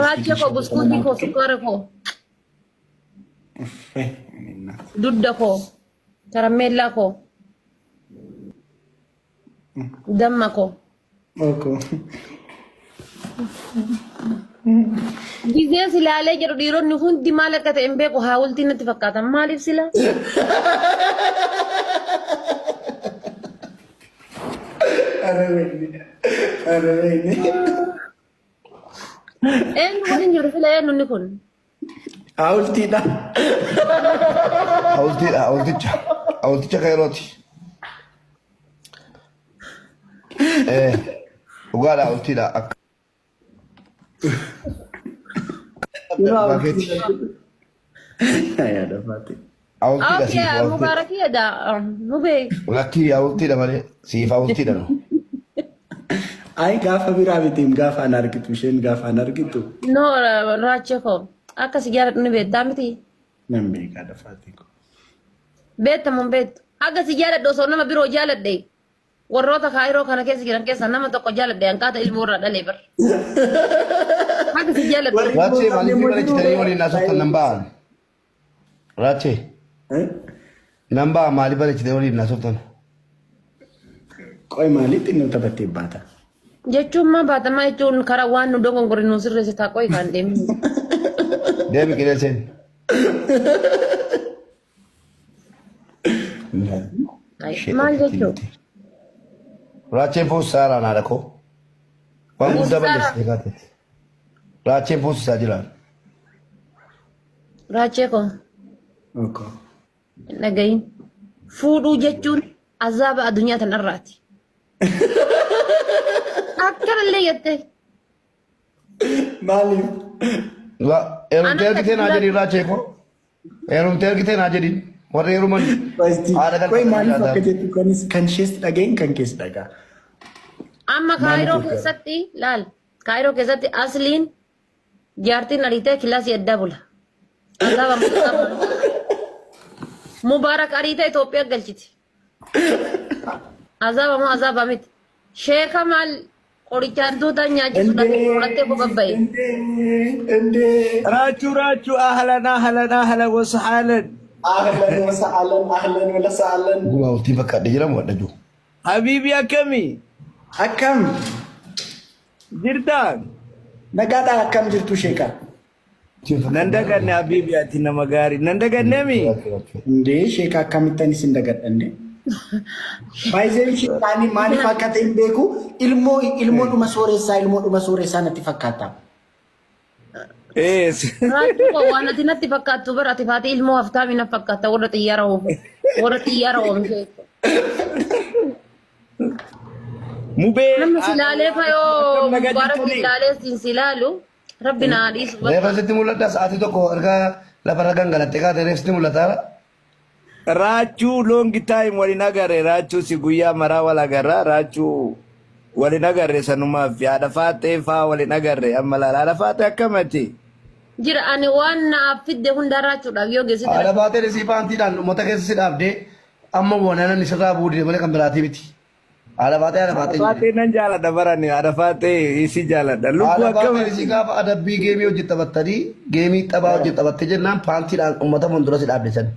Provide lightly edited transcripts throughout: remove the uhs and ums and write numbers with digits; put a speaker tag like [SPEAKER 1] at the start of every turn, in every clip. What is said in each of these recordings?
[SPEAKER 1] Raachee koo buskuutii koo sukkaara koo
[SPEAKER 2] Uffee, inni
[SPEAKER 1] dudda koo karammeellaa koo damma koo.
[SPEAKER 2] Oko.
[SPEAKER 1] Gizeen silaalee jedhu dhiironni hundi maal akka ta'e hin beeku haawultii natti fakkaatan maaliif sila?
[SPEAKER 2] Ara wayne. Ara wayne.
[SPEAKER 1] Eenyu waliin jiru sila eenyu inni kun?
[SPEAKER 2] Haawultiidha.
[SPEAKER 3] Hawultiidha hawulticha. Hawulticha keerooti. Eh, dhugaadha hawultiidha akka dhugaa keeti.
[SPEAKER 2] Yaada faate.
[SPEAKER 3] Hawultiidha
[SPEAKER 1] Okay,
[SPEAKER 3] siif hawultiidha.
[SPEAKER 1] mubaarakiyadha. Mubee.
[SPEAKER 3] Lakkii hawultiidha malee siif hawultiidha.
[SPEAKER 2] Ayi gaafa biraa mitiim gaafa an argitu isheen gaafa an argitu
[SPEAKER 1] No, raachee koo. Akka si jaaladhu ni beektaa miti.
[SPEAKER 2] nan beekaa dafaatii koo.
[SPEAKER 1] Beektamu hin beektu. Akka si jaaladhu osoo nama biroo jaaladhe warroota kaayiroo kana keessa jiran keessaa nama tokko jaaladhe hanqaata ilmoo irraa dhalee bar. Akka si jaaladhu.
[SPEAKER 2] Warri
[SPEAKER 3] Raachee
[SPEAKER 2] ilmoo
[SPEAKER 3] maaliif
[SPEAKER 2] qabne
[SPEAKER 3] bareechitanii waliin haasoftan nan ba'an? Raachee
[SPEAKER 2] Eh?
[SPEAKER 3] nan ba'a maaliif bareechitanii waliin haasoftan?
[SPEAKER 2] Qoy maaliif xinnoo taphattee baata?
[SPEAKER 1] Jechuun maa baatamaa jechuun karaa waan nu dogongore nu sirreessitaa qoy kan deemnu.
[SPEAKER 3] Deemi qilleenseen.
[SPEAKER 1] Maal jechuun?
[SPEAKER 3] Raacheen fuusisaa irraa naadha koo. Waan guddaa
[SPEAKER 1] Fuusisaa
[SPEAKER 3] balleessite kaateeti. Raacheen fuusisaa jiraan.
[SPEAKER 1] Raachee koo
[SPEAKER 2] Okay.
[SPEAKER 1] hin dhagahin. Fuudhuu jechuun azaaba addunyaa tanarraati. Akkanallee jettee.
[SPEAKER 2] Maaliif?
[SPEAKER 3] Heerumtee argitee naa jedhiin raachee koo. Heerumtee argitee naa jedhiin. Warri heeruman haadha
[SPEAKER 2] Qoy maaliif
[SPEAKER 3] galfatanii
[SPEAKER 2] akka jettu kanis kan ishees dhaga'in kan kees dhagaa.
[SPEAKER 1] Amma
[SPEAKER 2] Maaliif
[SPEAKER 1] kaayiroo
[SPEAKER 2] akka?
[SPEAKER 1] keessatti laal kaayiroo keessatti asliin jaartiin ariitee kilaasii addaa bula. Azaaba Mubaarak ariitee Itoophiyaa galchiti. Azaaba moo azaaba miti. Sheeka maal qorichaan tuutaan nyaachisuudhaaf fudhattee kopha bahe.
[SPEAKER 2] Indee.
[SPEAKER 4] Raachuu raachuu ahlan ahlan ahlan wasahaalan.
[SPEAKER 2] Ahlan wa sahlan ahlan wa sahlan.
[SPEAKER 3] Dhuguma hawultii fakkaadhe jedhamu adda jiru.
[SPEAKER 4] Habiibi akkami?
[SPEAKER 2] Akkam?
[SPEAKER 4] Jirtaa?
[SPEAKER 2] Nagaadhaa akkam jirtu sheeka?
[SPEAKER 4] Nan daganne habiibi ati nama gaarii. Nan dagannemi?
[SPEAKER 2] Indee sheeka akkamittan isin dagadhanne? Baay'een sheekaanii maaliif akka ta'e hin beeku. Ilmoo ilmoodhuma sooressaa ilmoodhuma sooressaa natti fakkaata.
[SPEAKER 4] Ees.
[SPEAKER 1] Raachuu koo waan ati natti fakkaattu bara ati faatii ilmoo haftaamii na fakkaata warra xiyyaara oofu. Warra xiyyaara oomishee.
[SPEAKER 4] Mubee.
[SPEAKER 1] Namni si ilaalee fayoo
[SPEAKER 4] Akkam nagaa
[SPEAKER 1] mubaarak
[SPEAKER 4] jirtanii?
[SPEAKER 1] ilaalee siin si ilaalu rabbi naa dhiisu
[SPEAKER 3] Reefa
[SPEAKER 1] bakka.
[SPEAKER 3] sitti mul'ata sa'aatii tokko erga lafarra gangalattee kaate reef sitti mul'ata.
[SPEAKER 4] Raachuu long time walin agarre raachuu si guyyaa maraa wal agarra raachuu walin agarre sanumaaf haadha faaxee faa walin agarre amma laala haadha faaxee akkamati.
[SPEAKER 1] Jira ani waan naaf fidde hundaa raachuudhaaf yoo geessite
[SPEAKER 3] Haadha baateen isii paantiidhaan uummata keessa si dhaabdee amma wanana ni sirraa buudee malee kan biraatii miti. Haadha baatee haadha
[SPEAKER 4] Haadha
[SPEAKER 3] baatee
[SPEAKER 4] faaxee nan jaaladha barani haadha faaxee isi jaaladha lubbuu
[SPEAKER 3] Haadha baateen
[SPEAKER 4] akkamati.
[SPEAKER 3] isii gaafa adabbii geemii hojii taphattanii geemii taphaa hojii taphattee jennaan paantiidhaan uummata fuuldura si dhaabde san.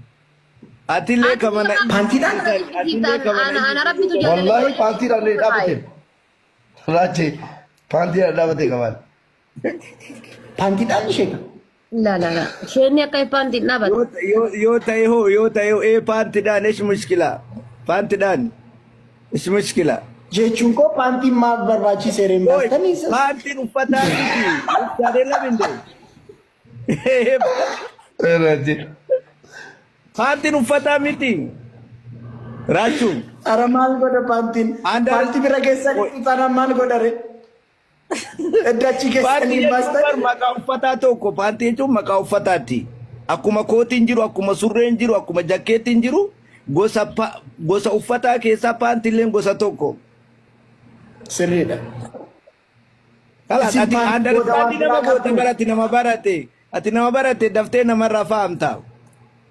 [SPEAKER 4] Atillee kamana
[SPEAKER 2] Paantiidhaan?
[SPEAKER 4] atillee kamana
[SPEAKER 1] Ana rabbitu jaalala
[SPEAKER 3] Wallaahi paantiidhaan ni dhaabate. Raache paantiidhaan dhaabate qabaan.
[SPEAKER 2] Paantiidhaan sheeka?
[SPEAKER 1] La la la. Isheen akka paantiin dhaabate.
[SPEAKER 4] Yoo yoo ta'e hoo yoo ta'e hoo ee paantiidhaan ish mushkila paantiidhaan ish mushkila.
[SPEAKER 2] Jechuun koo paantiin maaf barbaachise reen
[SPEAKER 4] Oi,
[SPEAKER 2] baastanii isa.
[SPEAKER 4] paantiin uffataa miti. Uffataadee laminde.
[SPEAKER 3] Raache.
[SPEAKER 4] Paantiin uffataa miti. Raachuu.
[SPEAKER 2] Ara maal godha paantiin?
[SPEAKER 4] Andar-
[SPEAKER 2] Paantii bira keessanii taanaan maal godha ree? Edda achi
[SPEAKER 4] Paantii
[SPEAKER 2] keessanii
[SPEAKER 4] jechuun bar
[SPEAKER 2] baastanii.
[SPEAKER 4] maqaa uffataa tokko. Paantii jechuun maqaa uffataati. Akkuma kootiin jiru, akkuma surreen jiru, akkuma jakkeettiin jiru gosa pa- gosa uffataa keessaa paantiilleen gosa tokko.
[SPEAKER 2] Sirriidha.
[SPEAKER 4] Kalaas
[SPEAKER 2] Isin
[SPEAKER 4] ati
[SPEAKER 2] paantii booda waan
[SPEAKER 4] understand nama
[SPEAKER 2] biraa
[SPEAKER 4] goota
[SPEAKER 2] qabdu.
[SPEAKER 4] bara ati nama barate. Ati nama barate daftee namarraa fahamta.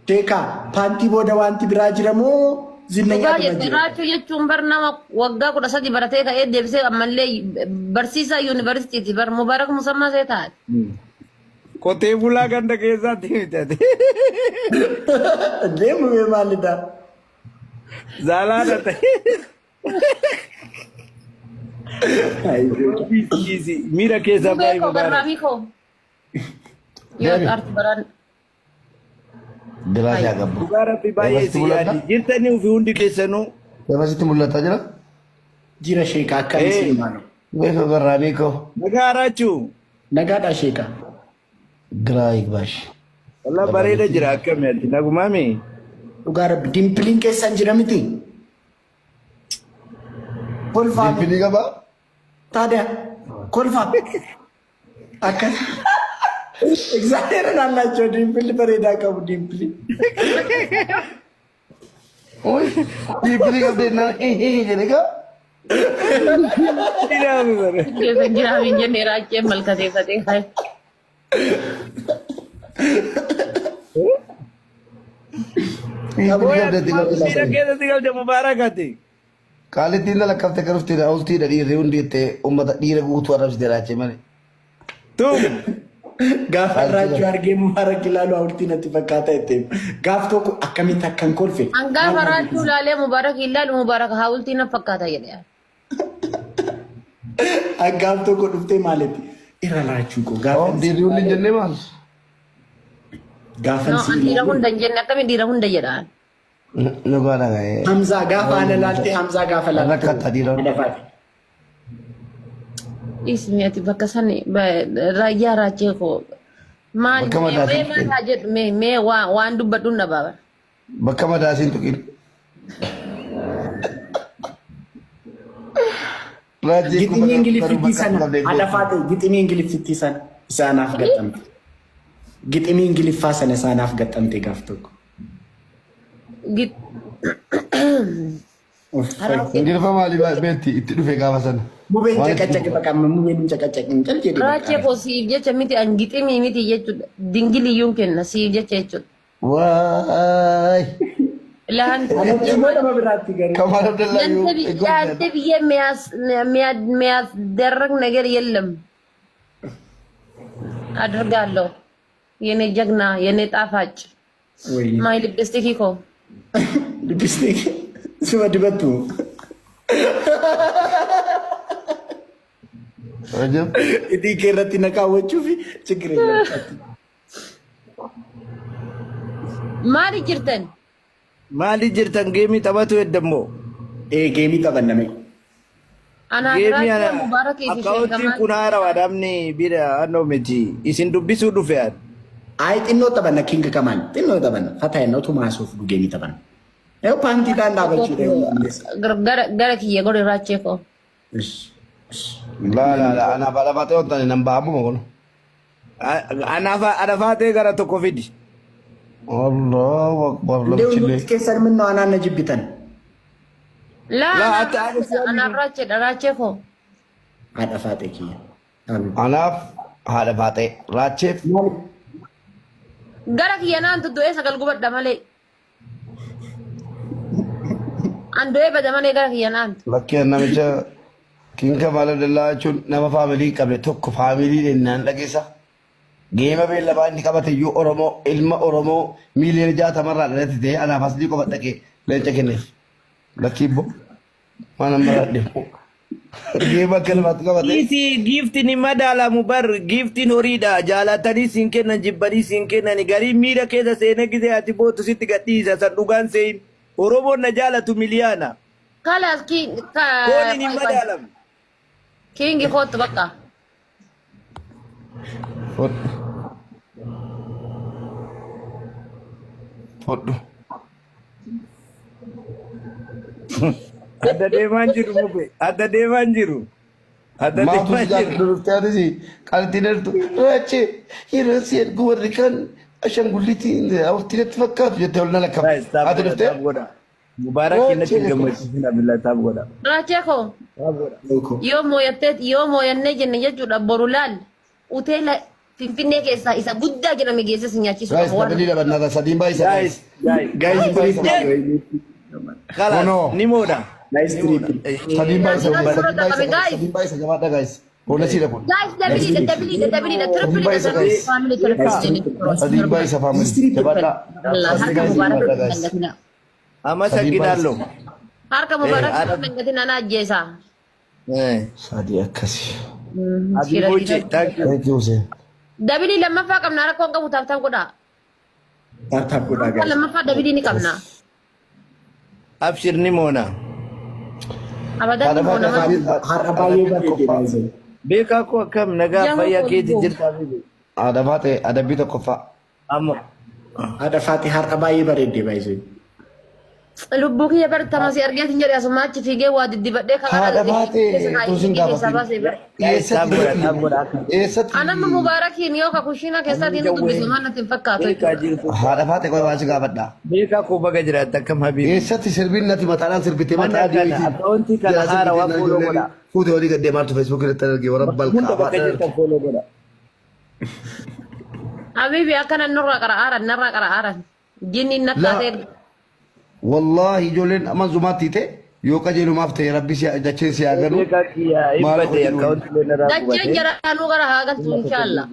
[SPEAKER 2] Sheekaa paantii booda wanti biraa jira moo
[SPEAKER 1] Dhugaa
[SPEAKER 2] Zinnanyaadhuma
[SPEAKER 1] jette
[SPEAKER 2] jira.
[SPEAKER 1] Raachuu jechuun bar nama waggaa 13 baratee ka'ee deebisee ammallee barsiisaa yuunivarsiitiiti bar Mubaarak Musammaa see taate.
[SPEAKER 4] Qotee bulaa ganda keessaatti bitate.
[SPEAKER 2] Deemu mee maalidha?
[SPEAKER 4] Zaalaadha ta'e. Miira keessaa
[SPEAKER 1] Mubee
[SPEAKER 4] baay'ee
[SPEAKER 1] koo
[SPEAKER 4] mubaarak.
[SPEAKER 1] garraamii koo. Yoo
[SPEAKER 3] Deemi.
[SPEAKER 1] arti baraan.
[SPEAKER 3] Biraa si hagabbu.
[SPEAKER 4] Dhugaa rabbi baay'ee
[SPEAKER 3] Lafasitti
[SPEAKER 4] si
[SPEAKER 3] mul'ata?
[SPEAKER 4] yaadi. Jirtanii ofii hundi keessanuu.
[SPEAKER 3] Lafasitti mul'ataa jira?
[SPEAKER 2] Jira sheeka akkam isin maalo.
[SPEAKER 3] Beekoo garraamii koo.
[SPEAKER 4] Nagaa raachuu.
[SPEAKER 2] Nagaadha sheeka.
[SPEAKER 3] Giraa Igbaash.
[SPEAKER 4] Wallah bareeda jira akkami ati nagumaami.
[SPEAKER 2] Dhugaa rabbi dimpliin keessan jira miti. Kolfaa.
[SPEAKER 3] Dimpilii qabaa?
[SPEAKER 2] Taadiyaa kolfaa. Akkas. እግዚአብሔርን አላቸው dimple bareedaa qabu dimple.
[SPEAKER 3] Dimple qabdee naan jedhe gaa.
[SPEAKER 1] Keessa jiraam hin jenne raachee malkateeffatee ka'e.
[SPEAKER 3] Dimple qabdee
[SPEAKER 4] Miira keessatti galche mubaarakati.
[SPEAKER 3] Qaalittiin lakkaftee akka dhufte hawultiidha dhiirri hundi jettee uummata dhiira guutuu arrabsite raachee malee.
[SPEAKER 4] Tum.
[SPEAKER 2] Gaafa raachuu argee Mubaarak ilaalu hawultii natti fakkaata jettee gaaf tokko akkamitti akkan kolfe.
[SPEAKER 1] Hangaafa raachuu ilaalee Mubaarak ilaalu Mubaarak hawultii na fakkaata jedhe.
[SPEAKER 2] Gaaf tokko dhuftee maalitti irra raachuu koo gaafa
[SPEAKER 3] Dhiirri hundi hin jennee maal?
[SPEAKER 2] gaafa
[SPEAKER 1] No,
[SPEAKER 2] si
[SPEAKER 1] an dhiira
[SPEAKER 2] ilaalu.
[SPEAKER 1] hunda hin jenne akkamiin dhiira hunda jedhaan.
[SPEAKER 3] Dhugaadha ga'ee.
[SPEAKER 2] Hamzaa gaafa ana laalte Hamzaa gaafa laalte.
[SPEAKER 3] Rakkatta dhiira.
[SPEAKER 2] Adafaati.
[SPEAKER 1] Ismi ati bakka san raayyaa raachee koo maal
[SPEAKER 3] Bakka
[SPEAKER 1] mee
[SPEAKER 3] madaasiin
[SPEAKER 1] mee maal haa jedhu mee mee waan dubbadhuun dhabaaba.
[SPEAKER 3] Bakka madaasiin tuqin. Raajii
[SPEAKER 2] Giximii Ingiliffittii sana adafaate giximii Ingiliffittii sana isaanaaf gaxxamte. Giximii Ingiliffaa sana isaanaaf gaxxamte gaaf tokko.
[SPEAKER 3] Ingiliffa maalii beekti itti dhufe gaafa sana.
[SPEAKER 2] Mubeen caqacaqe baqa mubeen hin caqacaqin cal jedhe
[SPEAKER 1] Raachee
[SPEAKER 2] baqa.
[SPEAKER 1] koo siif jecha miti an giximii miti jechuudha. Dingiliyyuun kenna siif jecha jechuudha.
[SPEAKER 3] Waay.
[SPEAKER 1] Lahan
[SPEAKER 2] Anatti immoo nama biraatti garuu.
[SPEAKER 3] Kamal Abdallaa yoo
[SPEAKER 1] ለአንተ ብዬ የሚያስደርግ ነገር የለም አድርጋለሁ። የኔ ጀግና፣ የኔ ጣፋጭ
[SPEAKER 2] ወይኔ
[SPEAKER 1] my lipstick እኮ
[SPEAKER 2] ሊፕስቲክ suma dibattu.
[SPEAKER 3] Rajab.
[SPEAKER 2] Hidhii kee irratti na kaawwachuuf ችግር የለም.
[SPEAKER 1] maali jirtan?
[SPEAKER 4] Maali jirtan geemii taphatu heddammoo.
[SPEAKER 2] Ee geemii taphanname.
[SPEAKER 1] Anaa
[SPEAKER 4] Geemii
[SPEAKER 1] raachee Mubaarakii fi
[SPEAKER 4] akkaawuntiin
[SPEAKER 1] sheekamaa
[SPEAKER 4] kun haarawaa namni bira annoo miti. Isin dubbisuu dhufe ani.
[SPEAKER 2] Ayi xinnoo taphanna King Kamal xinnoo taphanna fataa inni otuma haasuuf geemii taphanna. Ee paantiidhaan dhaabachuudha yoo dandeessa.
[SPEAKER 1] gara kiyya godhe raachee koo.
[SPEAKER 3] Laa laa laa anaaf alafaatee waan taane nan ba'a ammuma kun.
[SPEAKER 4] Anafaatee gara tokko fidi.
[SPEAKER 3] Allahu akbar
[SPEAKER 2] Indee
[SPEAKER 3] lamchillee.
[SPEAKER 2] hundumti keessan minnoo anaan na jibbitan.
[SPEAKER 1] Laa
[SPEAKER 4] Laa
[SPEAKER 1] anaa
[SPEAKER 4] ati
[SPEAKER 1] anaaf raacheedha raachee koo.
[SPEAKER 2] Haadha faatee kiyya.
[SPEAKER 3] Anaaf haadha faatee raacheef
[SPEAKER 1] Gara kiyya naan tuttu'ee sagal gubadha malee. An du'ee bada malee gara kiyya naan.
[SPEAKER 3] Lakkee namicha King Kamal Abdallaa jechuun nama family hin qabne tokko family naan dhageessa. Geema beellamaa inni qabate iyyuu Oromoo ilma Oromoo miiliyoona 60rraa dhalate ta'ee anaaf aslii qofa dhaqee leenca kenneef. Lakkii immoo waan amma deemu. Geema akka namaatti qabate.
[SPEAKER 4] Dhiisii giiftiin hin madaalamu bar giiftiin horiidha jaalatanii siin kennan jibbanii siin kennan garii miira keessa seenee gisee ati bootu sitti gadhiisa san dhugaan seeyin Oromoon na jaalatu miliyaana
[SPEAKER 1] Kalaas king
[SPEAKER 4] fooniin hin madaalamu.
[SPEAKER 1] kingi kootu bakka.
[SPEAKER 3] Fodhu. Fodhu.
[SPEAKER 4] Adda deemaan jiru mube adda deemaan jiru adda
[SPEAKER 3] Maatu
[SPEAKER 4] deemaan
[SPEAKER 3] si
[SPEAKER 4] jiru.
[SPEAKER 3] jaalladhu dhuftee atis qaalittiin dheertu. Raachee yeroo si ergu warri kaan ashaangulliitii hawwattii natti fakkaatu jettee ol na lakkaa'u.
[SPEAKER 4] Guys, tap
[SPEAKER 3] Ati
[SPEAKER 4] godha
[SPEAKER 3] dhuftee
[SPEAKER 4] tap godha. Mubaarak natti hin gammachiisin Abdullahi tap godha.
[SPEAKER 1] Raachee koo
[SPEAKER 4] Tap godha.
[SPEAKER 1] yoo mooyattee yoo mooyannee jenne jechuudha boru laal hoteela Finfinnee keessaa isa guddaa jedhame geessee si nyaachisuu
[SPEAKER 3] Guys,
[SPEAKER 1] qaba.
[SPEAKER 3] taphinii dhabannaa sadiin baay'isa.
[SPEAKER 4] Guys, guys.
[SPEAKER 2] Guys, please.
[SPEAKER 4] Kalaas
[SPEAKER 3] Kunoo.
[SPEAKER 4] ni moodha.
[SPEAKER 2] Nice
[SPEAKER 4] Ni moodha.
[SPEAKER 2] triple.
[SPEAKER 3] Sadiin baay'isa
[SPEAKER 1] Guys,
[SPEAKER 3] sadiin baay'isa
[SPEAKER 1] guys.
[SPEAKER 3] sadiin baay'isa jabaadha guys. Boonasiidha kun.
[SPEAKER 1] Guys, double double double triple
[SPEAKER 3] Guys, guys.
[SPEAKER 1] family triple.
[SPEAKER 3] Sadiin baay'isa family. Jabaadha.
[SPEAKER 1] Allah harka
[SPEAKER 3] Jabaadha
[SPEAKER 1] mubarak
[SPEAKER 3] guys.
[SPEAKER 1] dangatina.
[SPEAKER 4] Amma sagidaallo.
[SPEAKER 1] Harka mubarak dangatina na ajjeesa.
[SPEAKER 3] Sadii akkasi.
[SPEAKER 4] Abibuchi, thank you.
[SPEAKER 3] Thank you Hussein.
[SPEAKER 1] Dabilii lammaffaa qabna rakkoon qabu tap tap godhaa.
[SPEAKER 2] Tap tap godhaa guys.
[SPEAKER 1] Lammaffaa dabilii ni qabna.
[SPEAKER 4] Abshir ni moona.
[SPEAKER 1] Abadan
[SPEAKER 3] Haadha
[SPEAKER 1] immoo nama
[SPEAKER 2] Har'a baay'ee bareedde baay'ee.
[SPEAKER 4] Beekaa koo akkam nagaa
[SPEAKER 1] Jaha
[SPEAKER 4] fayyaa keeti
[SPEAKER 1] koo.
[SPEAKER 4] jirta habibi.
[SPEAKER 3] Haadha faate adabbii tokkoffaa.
[SPEAKER 4] Amma
[SPEAKER 2] Haadha faate har'a baay'ee bareedde baay'ee.
[SPEAKER 1] Lubbuu kiyya bartama si argeetiin jedhe asuma achi fiigee waa diddibadhee kan
[SPEAKER 3] Haadha faate tuusin gaafatin.
[SPEAKER 4] Tap godha, tap godha akka.
[SPEAKER 3] Eessatti?
[SPEAKER 1] Anamma mubaarakiin yoo ka kushiina keessaatiin nu dubbisu maan natti hin fakkaatu
[SPEAKER 4] Beekaa
[SPEAKER 1] jechuudha.
[SPEAKER 4] jirtu.
[SPEAKER 3] Haadha faate qoy waan si gaafadha.
[SPEAKER 4] Beekaa koo baga jiraatte akkam habibi.
[SPEAKER 3] Eessatti sirbiin natti mataadhaan sirbitee mataa
[SPEAKER 4] Mana kana akkaawuntii kana haara waa follow godha.
[SPEAKER 3] Fuutee olii gad deemaa jirtu Facebook irratti argee warra
[SPEAKER 4] Hunda
[SPEAKER 3] balqaa
[SPEAKER 4] bakka jirtan follow godha.
[SPEAKER 1] Habibi akkana nurraa qara'aaran narraa qara'aaran. Jinniin nakkaatee
[SPEAKER 3] Wallaahi ijoolleen amma zumaatti ta'e yoo qajeelumaaf ta'e rabbi si dacheen si haa ganu.
[SPEAKER 4] Beekaa kiyyaa hin
[SPEAKER 3] Maal
[SPEAKER 4] bade
[SPEAKER 3] hojii
[SPEAKER 4] akkaawuntii narraa
[SPEAKER 1] dacheen
[SPEAKER 4] gubatee.
[SPEAKER 1] jaraanuu gara haa galtu inshaallah.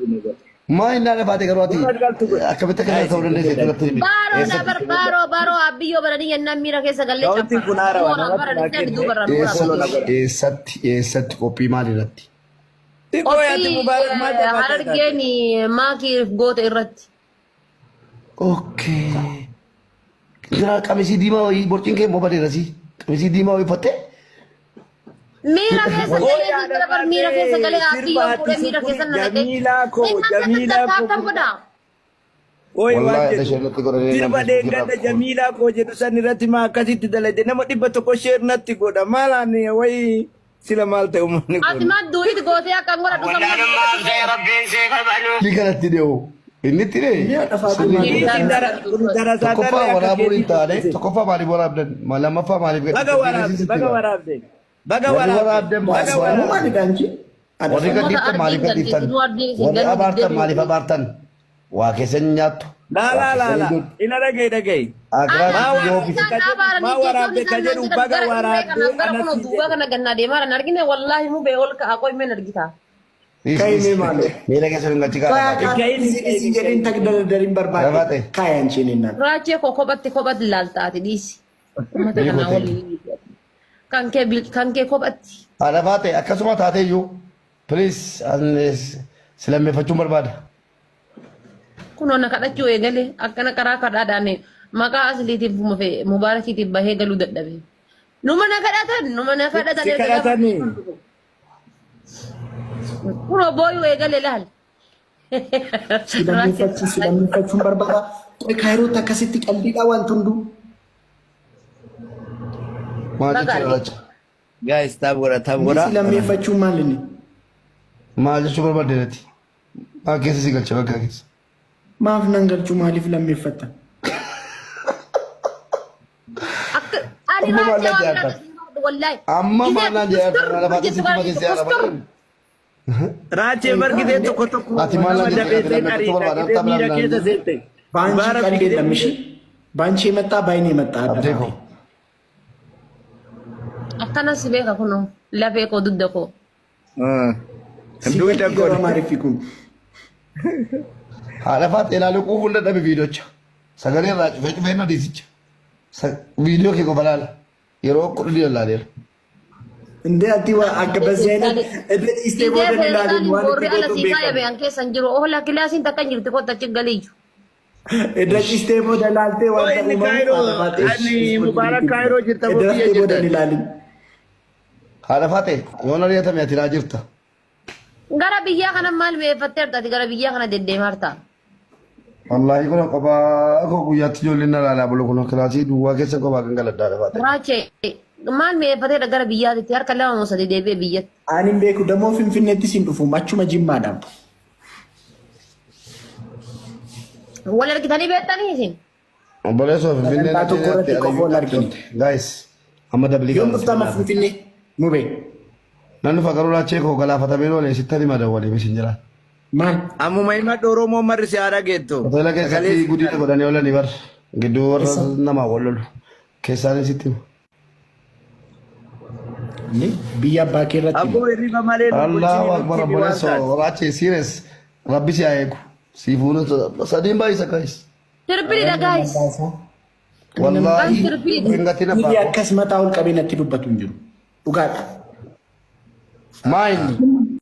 [SPEAKER 3] Maa inni haadha faate garuu ati akkamitti akka ta'uu dandeesse duratti himi.
[SPEAKER 1] Baaroo dabar baaroo baaroo abbiyyoo baranii yennaan miira keessa gallee
[SPEAKER 4] Akkaawuntiin kun haarawaa namatti naa kenne.
[SPEAKER 3] Eessatti eessatti eessatti qophii maal irratti?
[SPEAKER 4] Xiqqoo yaati Mubaarak maal jabaatee
[SPEAKER 1] Harargeen maakiif goota irratti.
[SPEAKER 3] Okay. Jira qamisii diimaa wayii borciin kee immoo badeera si. Qamisii diimaa wayii uffattee
[SPEAKER 1] Miira keessa galee jira bar miira keessa galee abbiyyoo fuudhee miira keessa na dhaqee.
[SPEAKER 4] Jamiilaa koo Jamiilaa koo
[SPEAKER 1] Akkam godhaa?
[SPEAKER 4] Ooyi waan
[SPEAKER 3] Wallaahi
[SPEAKER 4] jedhu
[SPEAKER 3] isheen natti godhanii
[SPEAKER 4] sirba
[SPEAKER 3] namni
[SPEAKER 4] deeggadda Jamiilaa koo jedhu san irratti maa akkasitti dalagde nama 100 share natti godha maalaan wayii sila maal ta'e uummanni
[SPEAKER 1] Ati
[SPEAKER 4] kun.
[SPEAKER 1] maa duuhit gootee akkam godhadhu
[SPEAKER 5] Wallaalummaaf ta'e Rabbiin see kabalu.
[SPEAKER 3] Inni kanatti dhiyoo. Inni itti dhiyee.
[SPEAKER 4] Darasaa
[SPEAKER 3] Tokkoffaa
[SPEAKER 4] darree akka
[SPEAKER 3] waraabuun hin
[SPEAKER 4] keetii
[SPEAKER 3] taane
[SPEAKER 4] dubbise.
[SPEAKER 3] tokkoffaa maaliif waraabdan lammaffaa maaliif gadi
[SPEAKER 4] Baga waraabde baga waraabde baga
[SPEAKER 3] Warri
[SPEAKER 4] waraabde
[SPEAKER 3] waraabdan
[SPEAKER 4] baga
[SPEAKER 3] maaliif
[SPEAKER 4] waraabde.
[SPEAKER 2] Maalidha inji?
[SPEAKER 3] Warri
[SPEAKER 1] Uummata
[SPEAKER 3] gadhiiftan maaliif
[SPEAKER 1] ardiin
[SPEAKER 3] gadhiiftan?
[SPEAKER 1] galchiisu, ardiin isin
[SPEAKER 3] Warri
[SPEAKER 1] galuu
[SPEAKER 3] abaartan
[SPEAKER 1] diddeebi'u.
[SPEAKER 3] maaliif abaartan? Waa keessan nyaattu.
[SPEAKER 4] Laa
[SPEAKER 3] Waa
[SPEAKER 4] laa laa
[SPEAKER 3] keessan
[SPEAKER 4] laa
[SPEAKER 3] hin
[SPEAKER 4] ina dhagahi dhagahi.
[SPEAKER 3] Akiraatti yoo ofiisi.
[SPEAKER 4] Maa waraabde ka jedhu baga waraabde
[SPEAKER 1] Gara kun
[SPEAKER 4] anatti
[SPEAKER 1] duuba kana gannaa deemaa jiran argine wallaahi mubee ol ka'a qoy meen argita.
[SPEAKER 2] Kaa'imee maaloo?
[SPEAKER 3] Miila keessa hin galchi kaadha.
[SPEAKER 2] Isi jedheen tagdardariin barbaade.
[SPEAKER 3] Rabaate.
[SPEAKER 2] Kaayaan isheen
[SPEAKER 1] Raachee koo kophatti kophatti laaltaati dhiisi. Uummata
[SPEAKER 3] Beekoo
[SPEAKER 1] kanaa
[SPEAKER 3] ta'e.
[SPEAKER 1] waliin. Kan kee kan kee kophatti.
[SPEAKER 3] Haadha faate akkasuma taatee iyyuu please si lammeeffachuun barbaada.
[SPEAKER 1] Kunoo na kadhachuu eegale akkana karaa kadhaadhaan maqaa asliitiif mubaarakiitiif bahee galuu dadhabe. Numa na kadhatan numa na kadhatan.
[SPEAKER 4] Si kadhatanii.
[SPEAKER 1] Kunoo booyuu eegale laal.
[SPEAKER 2] Si lammeeffachuun barbaada. Qoy kaayirootti akkasitti qalbiidhaa wanti hunduu.
[SPEAKER 3] Maal
[SPEAKER 1] Baga
[SPEAKER 3] jechuudha lacha?
[SPEAKER 4] Guys tap godha tap godha.
[SPEAKER 2] Si lammeeffachuun maal inni?
[SPEAKER 3] Maal jechuu barbaadde natti? Maal keessa si galcha bakka keessa?
[SPEAKER 2] Maaf nan galchuu maaliif lammeeffatta?
[SPEAKER 1] Akka ani
[SPEAKER 3] Amma maal
[SPEAKER 1] raachee
[SPEAKER 3] naan
[SPEAKER 1] waan
[SPEAKER 3] jedhaa
[SPEAKER 1] biraa wallaahi.
[SPEAKER 3] Amma maal naan jedhaa lafa sitti makeessee haadha faate.
[SPEAKER 4] Raachee bargitee tokko tokko
[SPEAKER 3] Ati maal
[SPEAKER 4] nama
[SPEAKER 3] naan jettee
[SPEAKER 4] dabeessee
[SPEAKER 3] lammeeffachuu
[SPEAKER 4] ariidha
[SPEAKER 3] barbaada?
[SPEAKER 4] gitee miira keessa seente.
[SPEAKER 2] በአንቺ
[SPEAKER 4] Mubarak
[SPEAKER 2] ቀልድ
[SPEAKER 4] gitee
[SPEAKER 2] የለም። እሺ በአንቺ የመጣ በአይኔ የመጣ
[SPEAKER 3] Abdee koo.
[SPEAKER 1] Akkana si beeka kunoo lafee koo dugda koo.
[SPEAKER 4] Duuda
[SPEAKER 2] ሲገባ
[SPEAKER 4] godhe.
[SPEAKER 2] ማሪፍ ይኩን
[SPEAKER 3] Haadha faate ilaaluu quufuun dadhabe viidiyocha. Sagalee irraa cufee cufee na dhiisicha. Viidiyoo kee qofa laala. Yeroo kudhanii ilaaleera.
[SPEAKER 2] እንደ አቲ አከ በዚህ አይነት ኢስቴ
[SPEAKER 1] Gizee
[SPEAKER 2] ቦደን ይላል
[SPEAKER 1] feestaan
[SPEAKER 2] ዋን
[SPEAKER 1] boorri ala
[SPEAKER 2] ጎቱ
[SPEAKER 1] sii
[SPEAKER 2] ቤከ
[SPEAKER 1] kaayame an keessa hin jiru. Oola kilaasiin takka hin jirti kottu achi galiiyyu.
[SPEAKER 2] እደጭስቴ ቦደ ላልቴ ዋን
[SPEAKER 4] Inni
[SPEAKER 2] ተኡመሙ
[SPEAKER 4] Kaayiroo
[SPEAKER 2] አለፋቴ
[SPEAKER 4] ani Mubaarak Kaayiroo jirta moo biyya
[SPEAKER 2] እደረፍቴ ቦደን
[SPEAKER 4] jirta?
[SPEAKER 2] ይላል
[SPEAKER 3] Haadha faate yoon ari'atame ati naa jirta.
[SPEAKER 1] Gara biyyaa kana maal mi'eeffatteerta ati gara biyyaa kana deddeemaa jirta.
[SPEAKER 3] Wallaahi kun kophaa koo guyyaatti ijoolleen na ilaalaa bulu kun kilaasii duwwaa keessa kophaa kan galadha haadha faate.
[SPEAKER 1] Raachee maal mi'eeffateedha gara biyyaatitti harka lama moo sadii deebi'ee biyyatti.
[SPEAKER 2] አኒም ቤኩ ደግሞ ፊንፊኔቲ ሲንዱፉ ማቹመ ጅማዳ
[SPEAKER 1] Wal argitanii beektanii isin?
[SPEAKER 3] Obboleessoo Finfinnee
[SPEAKER 2] Sagantaa tokko irratti qofa wal argine.
[SPEAKER 3] Guys amma dabalii
[SPEAKER 2] ዮም ዱፍታማ ፊንፊኔ ሙቤ
[SPEAKER 3] Nan dhufa garuu laachee koo galaafatamee oolee sitti hima dawwalee misin jira.
[SPEAKER 2] ማን
[SPEAKER 4] Ammuma himadhu Oromoo marri si haadha geettu.
[SPEAKER 3] Hoteela keessatti guddina godhanii oolanii bar gidduu warra namaa wal lolu. Keessaan sitti hima.
[SPEAKER 2] Inni biyya abbaa kee irratti
[SPEAKER 4] Abboo hirriba malee nu
[SPEAKER 3] Allahu
[SPEAKER 4] bulchini
[SPEAKER 3] akbar
[SPEAKER 4] nutti himi waan
[SPEAKER 3] obboleessoo
[SPEAKER 4] taate.
[SPEAKER 3] raachee serious rabbi si haa eegu. Si fuunu sadiin baay'isa guys.
[SPEAKER 1] Tirpiliidha guys.
[SPEAKER 3] Wallaahi
[SPEAKER 1] Guys, tirpiliidha.
[SPEAKER 3] hin gatiin
[SPEAKER 2] Biyya
[SPEAKER 3] abbaa koo.
[SPEAKER 2] akkas mataa ol qabee natti dubbatu hin jiru. Dhugaadha.
[SPEAKER 3] Maa inni?